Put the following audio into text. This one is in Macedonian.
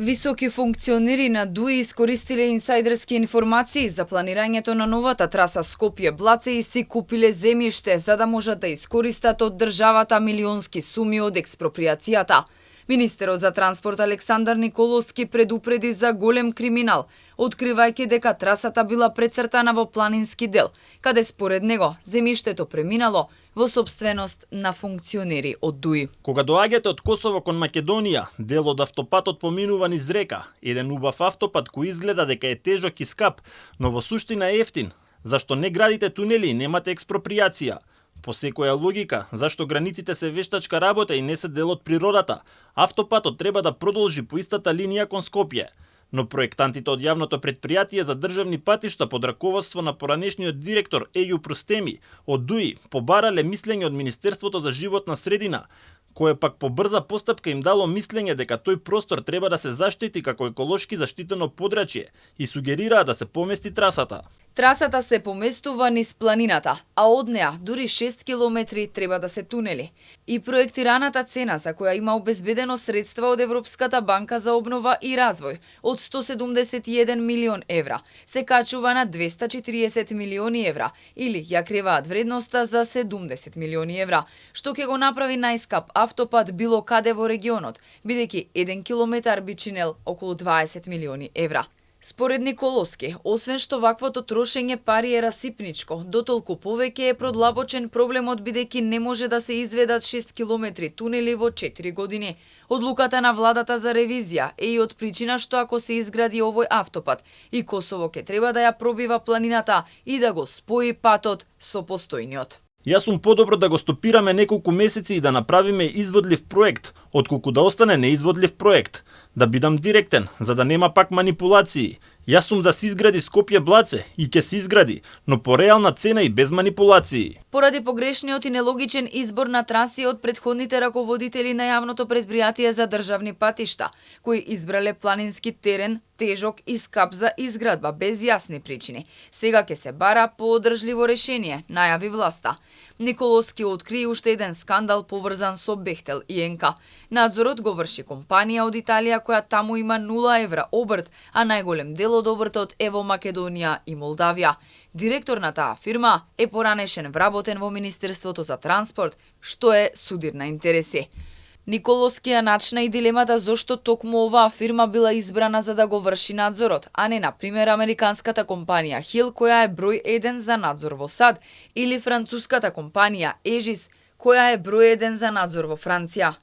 Високи функционери на ДУИ искористиле инсайдерски информации за планирањето на новата траса Скопје-Блаце и си купиле земјиште за да можат да искористат од државата милионски суми од експроприацијата. Министерот за транспорт Александар Николовски предупреди за голем криминал, откривајќи дека трасата била прецртана во планински дел, каде според него земјиштето преминало во собственост на функционери од ДУИ. Кога доаѓате од Косово кон Македонија, дел од автопатот поминува низ река, еден убав автопат кој изгледа дека е тежок и скап, но во суштина е ефтин. Зашто не градите тунели и немате експроприација? По секоја логика, зашто границите се вештачка работа и не се дел од природата, автопатот треба да продолжи по истата линија кон Скопје. Но проектантите од јавното претпријатие за државни патишта под раководство на поранешниот директор Еју Простеми од ДУИ побарале мислење од Министерството за животна средина, кое пак по брза постапка им дало мислење дека тој простор треба да се заштити како еколошки заштитено подрачје и сугерираа да се помести трасата. Трасата се поместува низ планината, а од неа дури 6 километри треба да се тунели. И проектираната цена за која има обезбедено средства од Европската банка за обнова и развој од 171 милион евра се качува на 240 милиони евра или ја криваат вредноста за 70 милиони евра, што ќе го направи најскап автопат било каде во регионот, бидејќи 1 километар би чинел околу 20 милиони евра. Според Николовски, освен што ваквото трошење пари е расипничко, дотолку повеќе е продлабочен проблемот бидејќи не може да се изведат 6 километри тунели во 4 години. Одлуката на владата за ревизија е и од причина што ако се изгради овој автопат и Косово ќе треба да ја пробива планината и да го спои патот со постојниот. Јас сум подобро да го стопираме неколку месеци и да направиме изводлив проект, отколку да остане неизводлив проект. Да бидам директен, за да нема пак манипулации. Јас сум за се изгради Скопје-Блаце и ќе се изгради, но по реална цена и без манипулации. Поради погрешниот и нелогичен избор на траси од претходните раководители на јавното претпријатие за државни патишта, кои избрале планински терен, тежок и скап за изградба без јасни причини. Сега ќе се бара поодржливо решение, најави власта. Николовски откри уште еден скандал поврзан со Бехтел и ЕНКА. Надзорот го врши компанија од Италија која таму има 0 евра обрт, а најголем дел од обртот е во Македонија и Молдавија. Директор на таа фирма е поранешен вработен во Министерството за транспорт, што е судир на интереси. Николовски ја начна и дилемата зошто токму оваа фирма била избрана за да го врши надзорот, а не, например, американската компанија Хил, која е број 1 за надзор во САД, или француската компанија Ежис, која е број 1 за надзор во Франција.